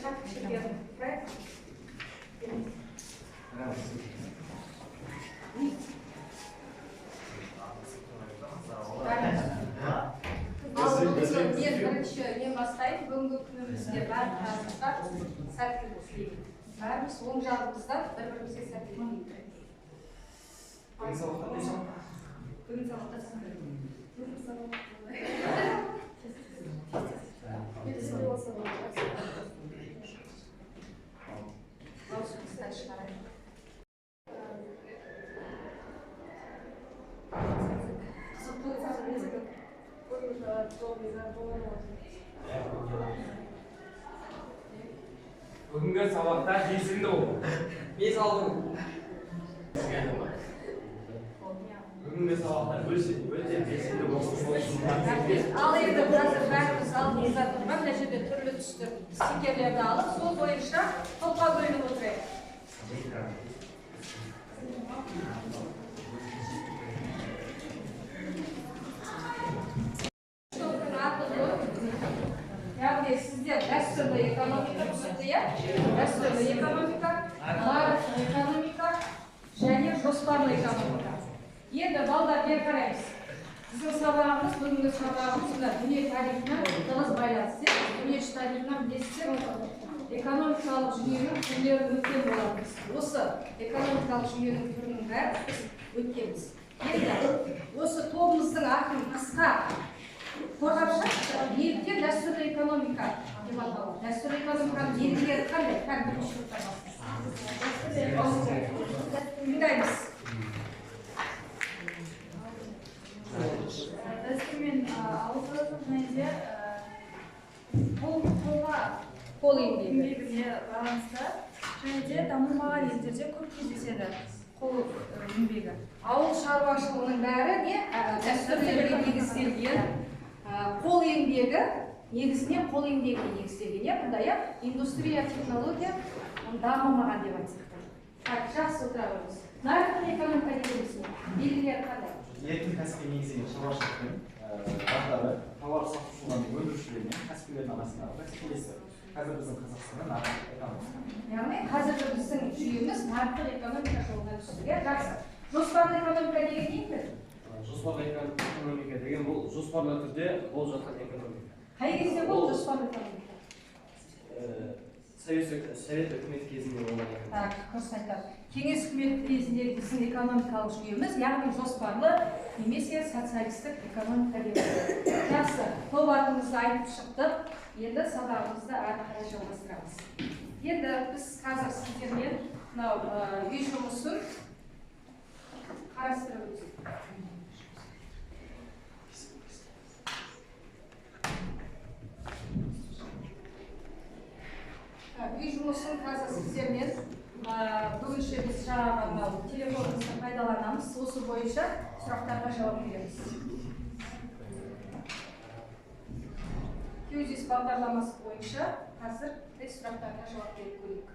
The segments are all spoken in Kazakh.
Шәкір проект. Мен бірінші мен бастайын. Бүгінгі күнімізге барлықтарыңызға сәттілік тілеймін. Бәріміз оң жағымыздан бір-бірімізге сәттілік тілеймін. Бүгін сабақта дауысымызды шығарайық. Бүгінгі сабақта белсенді бол. Бес алдым. Бүгінгі сабақта өте белсенді бол. Ал енді қазір бәріміз алдымызда тұрған мына жерде түрлі түсті стикерлерді алып, сол бойынша топқа бөлініп отырайық. Яғни сіздер дәстүрлі экономика түсінді, иә? Дәстүрлі экономика, нарықтық экономика және жоспарлы экономика. Енді балдар бері қараймыз. Біздің сабағымыз, бүгінгі сабағымыз мына дүние тарихына тығыз байланысты. Дүние тарихынан білесіздер, экономикалық жүйенің түрлерін өткен боламыз. Осы экономикалық жүйенің түрінің бәрін біз өткенбіз. Енді осы тобымыздың атын қысқа қорғап шығайықшы. Неліктен дәстүрлі экономика деп аталады? Дәстүрлі экономиканың белгілері қандай? Кән бірінші топтан бастайық. Тыңдаймыз. Дәстүрмен ауыл шаруашылық және де қол еңбегі еңбегіне байланысты және де дамымаған елдерде көп кездеседі қол еңбегі. Ауыл шаруашылығының бәрі не дәстүрлерге негізделген, қол еңбегі негізінен қол еңбегіне негізделген, иә, бұнда, иә, индустрия, технология дамымаған деп айтсақ та. Так, жақсы, отыра қойыңыз. Нарықтық экономика дегеніміз не? Белгілері қандай? Еркін кәсіпке негізделген шаруашылықтың бағдары тауар сатушылар мен өндірушілер мен кәсіпкерлердің арасындағы бәсекелестік. Қазір біздің Қазақстанда нарықтық экономика. Яғни қазіргі біздің жүйеміз нарықтық экономика жолына түсті, иә, жақсы. Жоспарлы экономика деген не екен? Жоспарлы экономика деген бұл жоспарлы түрде болып жатқан экономика. Қай кезде болды жоспарлы экономика? Совет үкіметі кезінде болған экономика. Так, дұрыс айтады. Кеңес үкіметі кезіндегі біздің экономикалық жүйеміз, яғни жоспарлы немесе социалистік экономика деп аталады. Жақсы, топ атымызды айтып шықтық. Енді сабағымызды әрі қарай жалғастырамыз. Енді біз қазір сіздермен мынау үй жұмысын қарастырып өтейік. Үй жұмысын қазір сіздермен бүгінше біз жаңағы мынау телефонымызды пайдаланамыз. Осы бойынша сұрақтарға жауап береміз. Кюзис бағдарламасы бойынша қазір тест сұрақтарына жауап беріп көрейік.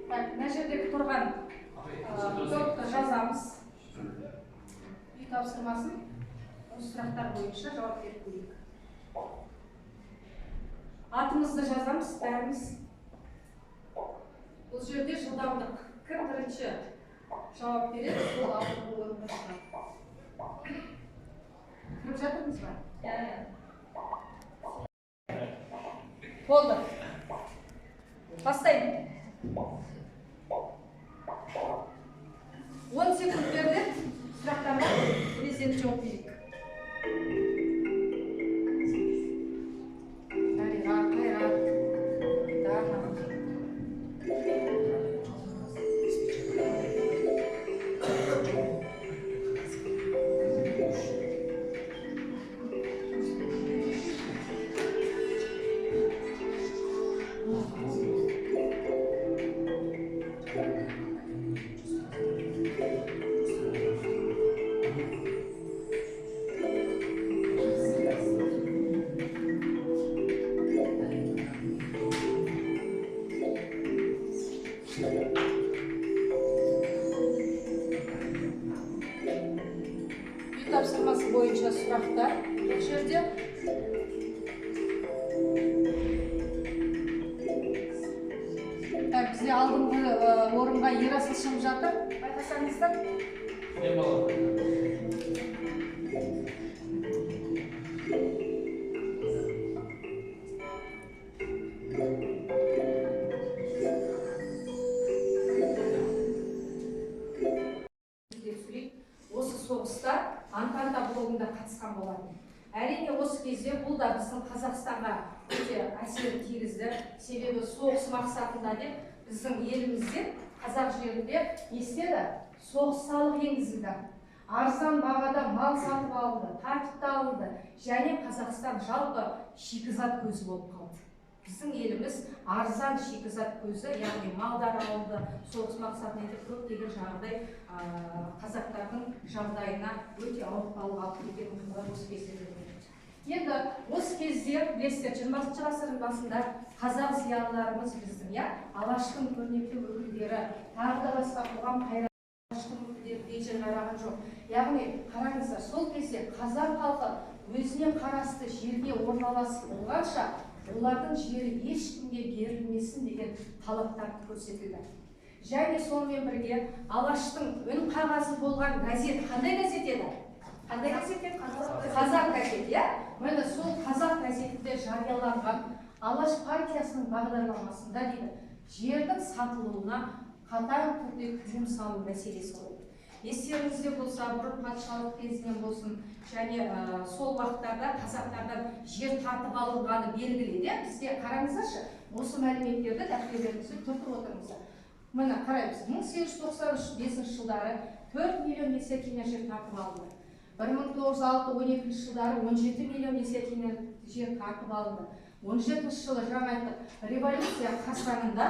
Так, мына жердегі тұрған топты жазамыз. Үй тапсырмасын осы сұрақтар бойынша жауап беріп көрейік. Атымызды жазамыз бәріміз. Бұл жерде жылдамдық. Кім бірінші жауап береді, сол алдыңғы орынға шығады. Кіріп жатырмыз ба? Иә. Болды. Бастаймын. 10 секунд беріледі. Сұрақтарға президент жауап берейік. Дариға, Қайрат, Дана. Тапсырмасы бойынша сұрақтар бұл жерде. Так, бізде алдыңғы орынға Ерасыл шығып жатыр. Байқасаңыздар. Осы соғыста Антанта блогында қатысқан болатын. Әрине осы кезде бұл да біздің Қазақстанға өте әсер тигізді. Себебі соғыс мақсатында деп біздің елімізде, қазақ жерінде не істеді? Соғыс салық енгізілді. Арзан бағада мал сатып алынды, тәртіпті алынды және Қазақстан жалпы шикізат көзі болып қалды. Біздің еліміз арзан шикізат көзі, яғни малдар алынды, соғыс мақсатында деп көптеген жағдай қазақтардың жағдайына өте ауыртпалық алып келген оқиғалар осы кезде болды. Енді осы кезде білесіздер, 20-шы ғасырдың басында қазақ зиялыларымыз біздің, иә, Алаштың көрнекті өкілдері, тағы да басқа қоғам қайраткерлері өкілдері бейжай қараған жоқ. Яғни қараңыздар, сол кезде қазақ халқы өзіне қарасты жерге орналасып болғанша олардың жері ешкімге берілмесін деген талаптар көрсетілді. Және сонымен бірге Алаштың үн қағазы болған газет қандай газет еді? Қандай газет еді? Қазақ газеті, иә? Міне сол Қазақ газетінде жарияланған Алаш партиясының бағдарламасында дейді, жердің сатылуына қатаң түрде тыйым салу мәселесі қойылды. Естеріңізде болса, бұрын патшалық кезінен болсын, және сол уақыттарда қазақтардан жер тартып алынғаны белгілі еді. Бізге қараңыздаршы, осы мәліметтерді дәптерлеріңізде түртіп отырыңыздар. Міне қараймыз, 1893 жылдары 4 миллион десятина жер тартып алынды. 1906-12 жылдары 17 миллион десятина жер тартып алынды. 17 жылы жаңа айттық, революция қарсаңында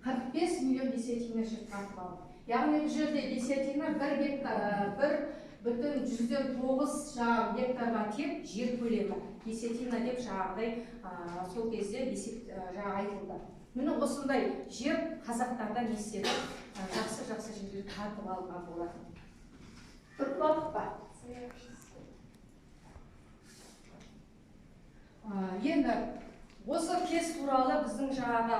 45 миллион десятина жер тартып алынды. Яғни бұл жерде десятина 1 гектар, 1,9 гектарға тең жер көлемі десятина деп жаңағыдай сол кезде есеп жаңа айтылды. Міне осындай жер қазақтардан естеді, жақсы-жақсы жерлер тартып алынған болатын. Түртіп алдық па? Енді осы кез туралы біздің жаңағы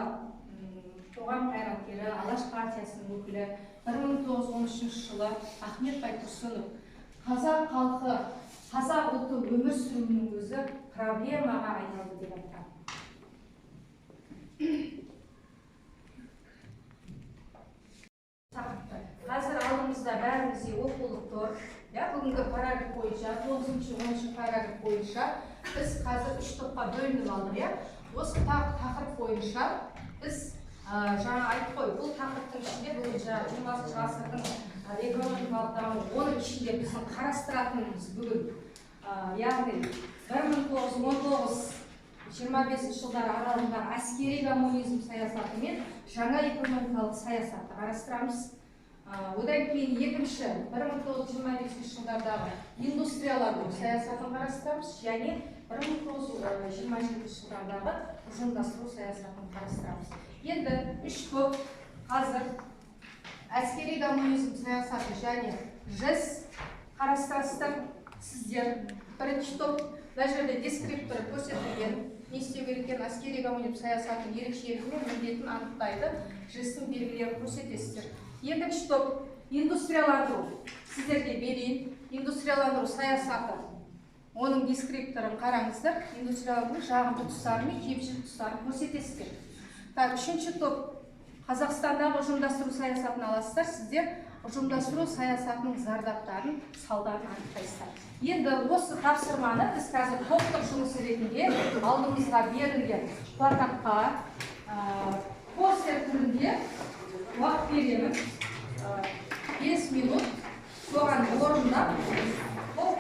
қоғам қайраткері, Алаш партиясының өкілі 1913 жылы Ахмет Байтұрсынов қазақ халқы, қазақ ұлты өмір сүруінің өзі проблемаға айналды деп айтқан. Қазір алдымызда бәрімізде оқулық тұр. Бүгінгі параграф бойынша, 9-10 параграф бойынша біз қазір 3 топқа бөлініп алдық. Осы тақырып бойынша біз жаңа айттық қой, бұл тақырыптың ішінде бүгін жаңа 20 ғасырдың экономикалық дамуы, оның ішінде біздің қарастыратынымыз бүгін, яғни 1919-25 жылдар аралығындағы әскери коммунизм саясаты мен жаңа экономикалық саясатты қарастырамыз. Одан кейін екінші 1925 жылдардағы индустрияландыру саясатын қарастырамыз және 1927 жылдардағы ұжымдастыру саясатын қарастырамыз. Енді үш топ қазір әскери коммунизм саясаты және ЖЭС қарастырасыздар сіздер. Бірінші топ, мына жерде дескрипторы көрсетілген, не істеу керек екенін, әскери коммунизм саясатының ерекшелігі мен міндетін анықтайды, ЖЭС-тің белгілерін көрсетесіздер. Екінші топ индустрияландыру, сіздерге берейін, индустрияландыру саясаты, оның дескрипторын қараңыздар, индустрияландыру жағымды тұстары мен кемшілік тұстарын көрсетесіздер. Так, үшінші топ Қазақстандағы ұжымдастыру саясатын аласыздар, сіздер ұжымдастыру саясатының зардаптарын, салдарын анықтайсыздар. Енді осы тапсырманы біз қазір топтық жұмыс ретінде алдымызға берілген плакатқа постер түрінде уақыт беремін, 5 минут, соған орындап топ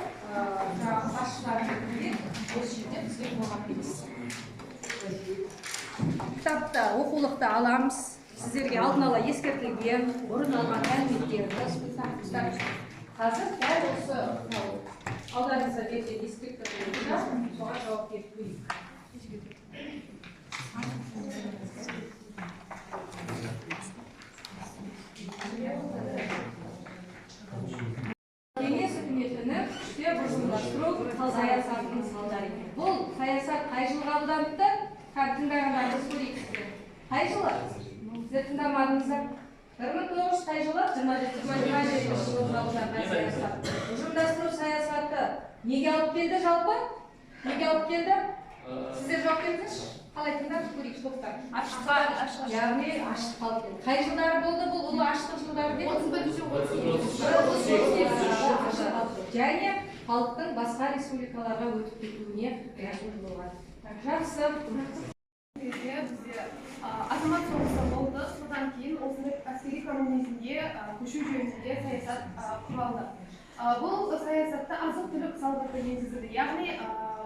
басшылары ретінде осы жерде бізге жауап бересіз. Кітапты, оқулықты аламыз. Сіздерге алдын ала ескертілген, орын алған мәліметтерді қазір дәл осы алдарыңызда берілген дескриптор бойынша соған жауап беріп көрейік. Кеңес үкіметінің Қай жылы? Сіздер тыңдамадыңыздар. 1900 қай жылы? 27 жылы қабылданған саясат. Ұжымдастыру саясаты неге алып келді жалпы? Неге алып келді? Сіздер жауап беріңізші. Қалай тыңдап көрейікші тоқтар. Аштыққа. Яғни аштық алып келді. Қай жылдары болды бұл ұлы аштық жылдары деп? 31-38. Және халықтың басқа республикаларға өтіп кетуіне мәжбүр болған. Жақсы. Кезде бізде азамат соғысы болды, содан кейін осындай әскери коммунизмге көшу жөнінде саясат құралды. Бұл саясатта азық-түлік салғырты енгізілді, яғни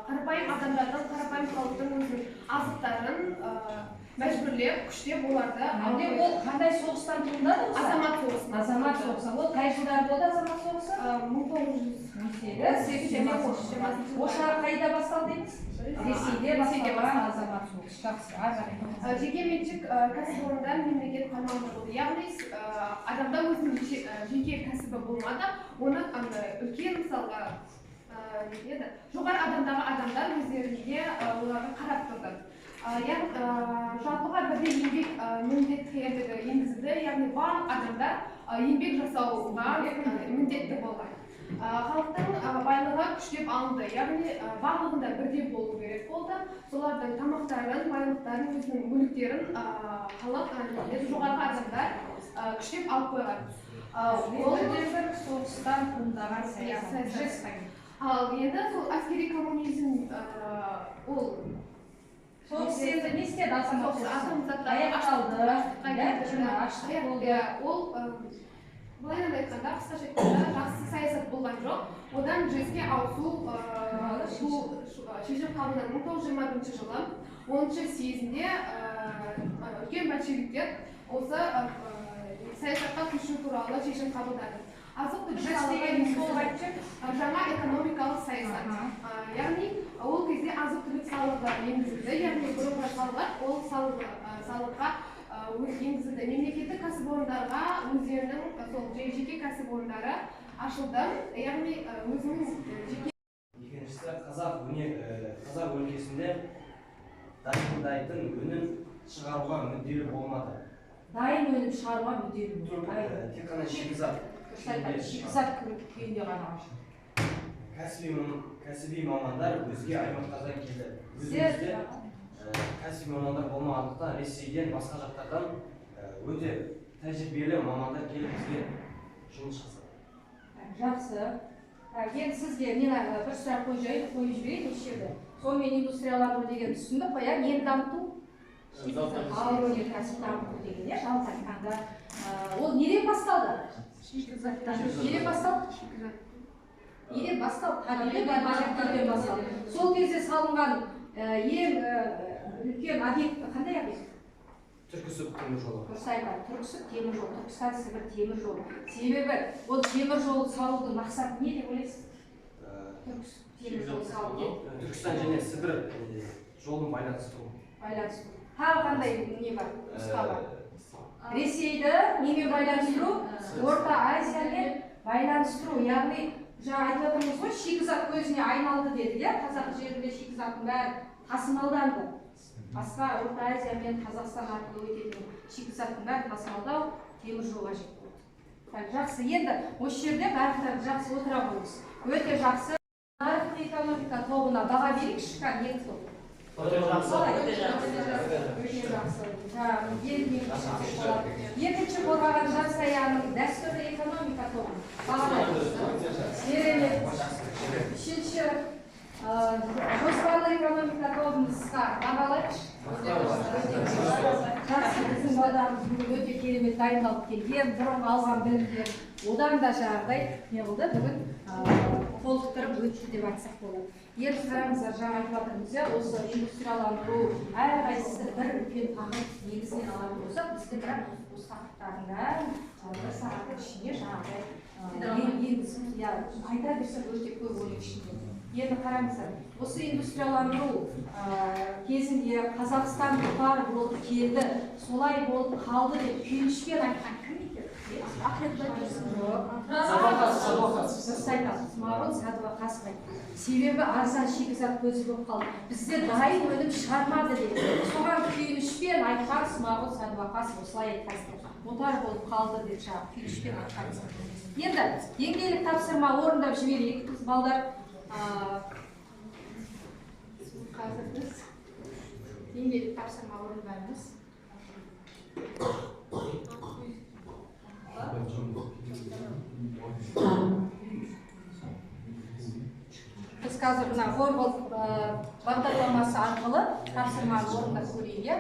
қарапайым адамдардың, қарапайым халықтың өзінің азықтарын мәжбүрлеп, күштеп оларды. Әлде ол қандай соғыстан туындады осы? Азамат соғысы. Азамат соғысы. Ол қай жылдары болды азамат соғысы? 1918. Ошағы қайда басталды дейміз? Ресейде басталған азамат соғысы. Жақсы. Ары қарай. Жеке меншік кәсіпорындар мемлекет қарамағында болды. Яғни адамда өзінің жеке кәсібі болмады. Оны үлкен мысалға жоғары адамдағы адамдар өздеріне оларға қарап тұрды. Яғни жалпыға бірдей еңбек міндеттілігі енгізілді, яғни барлық адамдар еңбек жасауға міндетті болған. Халықтың байлығы күштеп алынды, яғни барлығында бірдей болу керек болды. Солардың тамақтарын, байлықтарын, өзінің мүліктерін халық, жоғарғы адамдар күштеп алып қойған. Ол бір соғыстан туындаған саясат. Ал енді сол әскери коммунизм ол соғыс енді не істеді азамат соғысы? Аяқталды. Аштық болды. Ол былайынан айтқанда, қысқаша айтқанда, жақсы саясат болған жоқ. Одан ЖЭС-ке ауысу шешім қабылданды. 1921 жылы 10 съезінде үлкен большевиктер осы саясатқа көшу туралы шешім қабылдады. Азық-түлік жаңа экономикалық саясат. Яғни ол кезде азық-түлік салығы енгізілді, яғни бұрынғы салықтар ол салыққа енгізілді. Мемлекеттік кәсіпорындарға өздерінің сол жеке кәсіпорындары ашылды, яғни өзінің жеке. Екіншісі, қазақ өлкесінде дайындайтын өнім шығаруға мүдделі болмады. Дайын өнім шығаруға мүдделі болмады. Тек қана шикізат. Шикізат күйінде ғана ашылды. Кәсіби мамандар өзге аймақтардан келді. Өзімізде кәсіби мамандар болмағандықтан Ресейден, басқа жақтардан өте тәжірибелі мамандар келіп бізге жұмыс жасады. Жақсы. Енді сізге мен бір сұрақ қойып жіберейін осы жерде. Сонымен индустрияландыру деген түсіндік қой, иә? Нені дамыту? Ауыр өнеркәсіп дамыту деген, иә, жалпы айтқанда. Ол неден басталды? Неден басталды? Неден басталды? Табиғи байлықтардан басталды. Сол кезде салынған ең үлкен объект қандай объект? Түркісіб темір жолы. Дұрыс айтады. Түркісіб темір жолы, Түркістан Сібір темір жолы. Себебі ол темір жол салудың мақсаты не деп ойлайсыз? Түркісіб темір жолы салу. Түркістан және Сібір жолын байланыстыру. Байланыстыру. Тағы қандай не бар? Нұсқа бар? Ресейді немен байланыстыру? Орта Азиямен байланыстыру. Яғни жаңа айтып отырмыз ғой, шикізат көзіне айналды дедік, иә? Қазақ жерінде шикізаттың бәрі тасымалданды. Басқа Орта Азия мен Қазақстан арқылы өтетін шикізаттың бәрін тасымалдау темір жол қажет болды. Жақсы, енді осы жерде барлықтарыңыз жақсы отыра қойыңыз. Өте жақсы. Нарықтық экономика тобына баға берейікші, кәне екі топ. Өте жақсы. Өте жақсы. Екінші қорғаған Жансаяның дәстүрлі экономика тобын бағалайық. Керемет. Үшінші жоспарлы экономика тобымызға бағалайықшы. Жақсы, біздің балдарымыз бүгін өте керемет дайындалып келген, бұрынғы алған білімдер одан да жаңағыдай не қылды, бүгін толықтырып өтті деп айтсақ болады. Енді қараңыздар, жаңа айтып жатырмыз, иә, осы индустрияландыру әрқайсысы бір үлкен тақырып негізінен алатын болсақ, бізде бірақ осы тақырыптардың бәрін бір сағаттың ішінде жаңағыдай енгізіп, иә, айта берсек өте көп оның ішінде. Енді қараңыздар, осы индустрияландыру кезінде Қазақстан бұқар болып келді, солай болып қалды деп күйінішпен айтқан кім екен? Дұрыс айтасыз, Смағұл Сәдуақасов айтты. Себебі арзан шикізат көзі болып қалды. Бізде дайын өнім шығармады дейді. Соған күйінішпен айтқан Смағұл Сәдуақасов осылай айтқан екен. Отар болып қалды деп жаңағы күйінішпен айтқан. Енді деңгейлік тапсырма орындап жіберейік біз, балдар. Қазір біз деңгейлік тапсырма орындаймыз. Біз қазір мына Орвал бағдарламасы арқылы тапсырманы орындап көрейік, иә?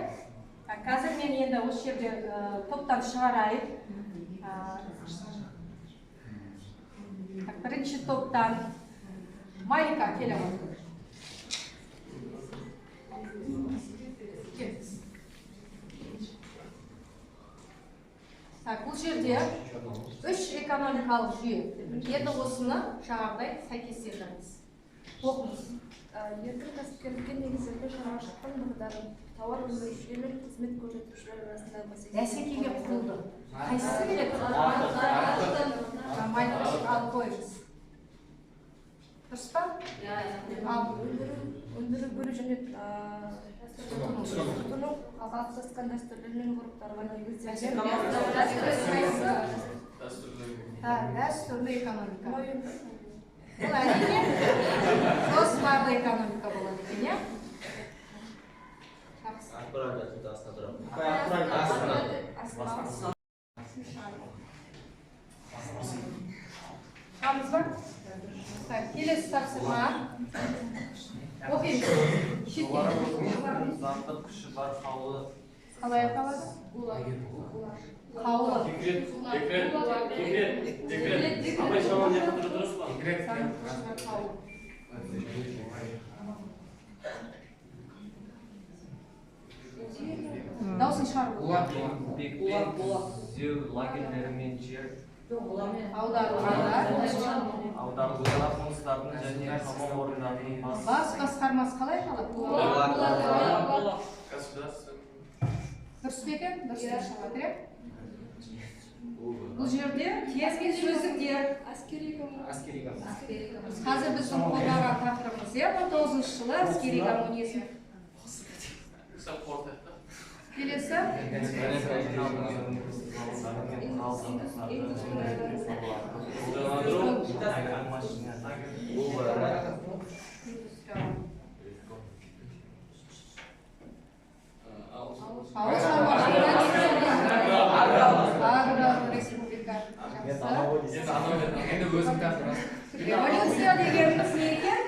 Қазір мен енді осы жерде топтан шығарайын. Бірінші топтан Малика келе ғой. Так, бұл жерде үш экономикалық жүйе. Енді осыны жаңағыдай сәйкестендіріңіз. Оқыңыз. Еркін кәсіпкерлікке негізделген шаруашылықтың бағдары тауар өндірушілер мен қызмет көрсетушілер арасындағы бәсекеге құрылды. Қайсысы келеді? Малика, алып қойыңыз. Дұрыс па? Ал өндіру, бөлу және тұтыну қалыптасқан дәстүрлер мен ғұрыптарға негізделген дәстүрлі экономика. Бұл әрине жоспарлы экономика болады екен, иә? Жақсы. Шығамыз ба? Так, келесі тапсырма. Оқимыз. Заңдық күші бар қаулы. Қалай аталады? Қаулы. Декрет. Декрет. Апай, шамалы не қылып дұрыс па? Заңдық күші бар қаулы. Дауысын шығару. Еңбекпен түзеу лагерьлері мен жер Аударылғандар. аударылған қоныстардың және қамау орындарының бас басқармасы қалай аталады? Дұрыс па екен? Дұрыс деп шығып жатыр, иә? Бұл жерде термин сөздіктер. Әскери коммунизм. Қазір біздің қолданған тақырыбымыз, иә, 19 жылы әскери коммунизм. Келесі. Ауыл шаруашылығы аграрлы республика. Енді өзің тапсырасың. Революция дегеніміз не екен?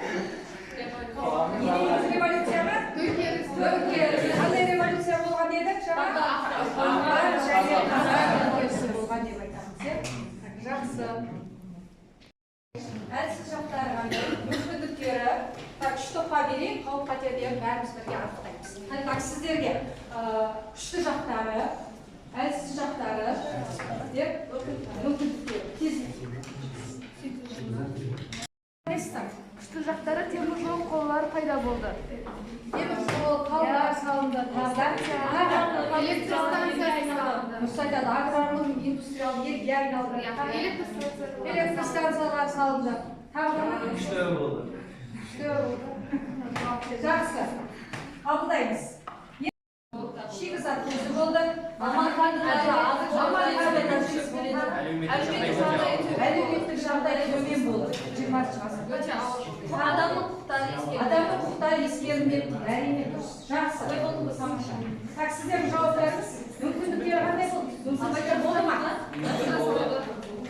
Не дейміз революцияға? Төңкеріс. Қандай революция болған дедік жаңа? Қаңтар және қазан төңкерісі болған деп айтамыз, иә? Жақсы. Әлсіз жақтары қандай? Мүмкіндіктері. Так, үш топқа берейік, қауіп қатерлерін бәріміз бірге анықтаймыз. Так, сіздерге күшті жақтары, әлсіз жақтары деп мүмкіндіктері. Тез. Күшті жақтары темір жол қалалар пайда болды. Темір жол қалалар салынды. Электр станциясы салынды. Дұрыс айтады, аграрлы индустриалды елге айналды. Электр станциялар салынды. Тағы бір ма? Күшті болды. Күшті болды. Жақсы. Қабылдаймыз. Шикізат көзі болды. Маман кадрлары, әлеуметтік жағдай төмен болды. 20 ғасыр. Адамның құқықтары ескерілмеді. Адамның құқықтары ескерілмепті. Әрине дұрыс. Жақсы. Тамаша. Так, сіздердің жауаптарыңыз мүмкіндіктері қандай болды? Мүмкіндіктер болды ма?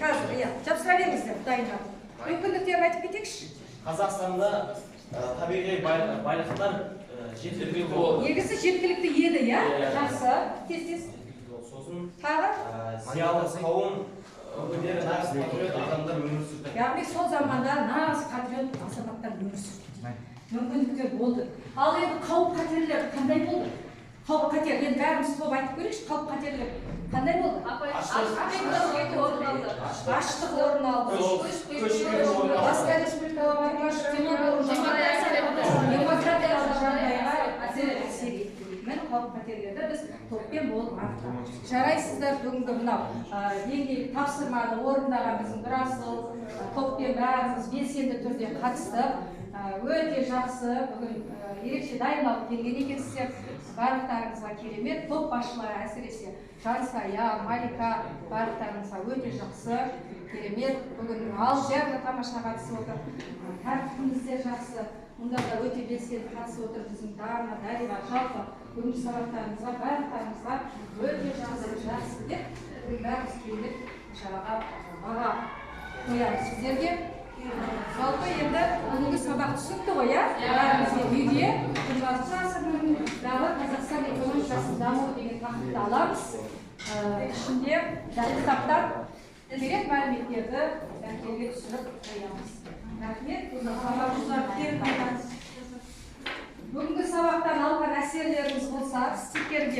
Қазір, иә. Жапсыра беріңіздер, дайындап. Мүмкіндіктерін айтып кетейікші. Қазақстанда табиғи байлықтар жеткілікті болды. Негізі жеткілікті еді, иә? Жақсы. Тез-тез. Сосын тағы зиялы қауым өкілдері нағыз патриот адамдар өмір сүрді. Яғни сол заманда нағыз патриот азаматтар өмір сүрді. Мүмкіндіктер болды. Ал енді қауіп қатерлер қандай болды? Қауіп қатер, енді бәріміз топ айтып көрейікші, қауіп қатерлер қандай болды? Аштық орын алды. Басқа республикаларға демократиялық жағдайға әсер етті. Міне қауіп қатерлерді біз топпен болып анықтадық. Жарайсыздар, бүгінгі мынау деңгейлік тапсырманы орындаған біздің Нұрасыл топпен бәріміз белсенді түрде қатыстық. Өте жақсы, бүгін ерекше дайындалып келген екенсіздер. Барлықтарыңызға керемет, топ басшылары, әсіресе Жансая, Малика, барлықтарыңызға өте жақсы, керемет. Бүгін Алдияр да тамаша қатысып отыр, тәртібіңіз де жақсы, мұнда да өте белсенді қатысып отыр біздің Дана, Дариға. Жалпы бүгінгі сабақтарыңызға барлықтарыңызға өте жақсы, жақсы деп бүгін бәріміз керемет шараға баға қоямыз сіздерге. Жалпы енді бүгінгі сабақ түсінікті ғой, иә? Бәрімізге үйде 20 ғасырдағы Қазақстан экономикасының дамуы деген тақырыпты аламыз. Ішінде кітаптан керек мәліметтерді дәптерге түсіріп қоямыз. Рахмет. Бүгінгі сабақтан алған әсерлеріңіз болса, стикерге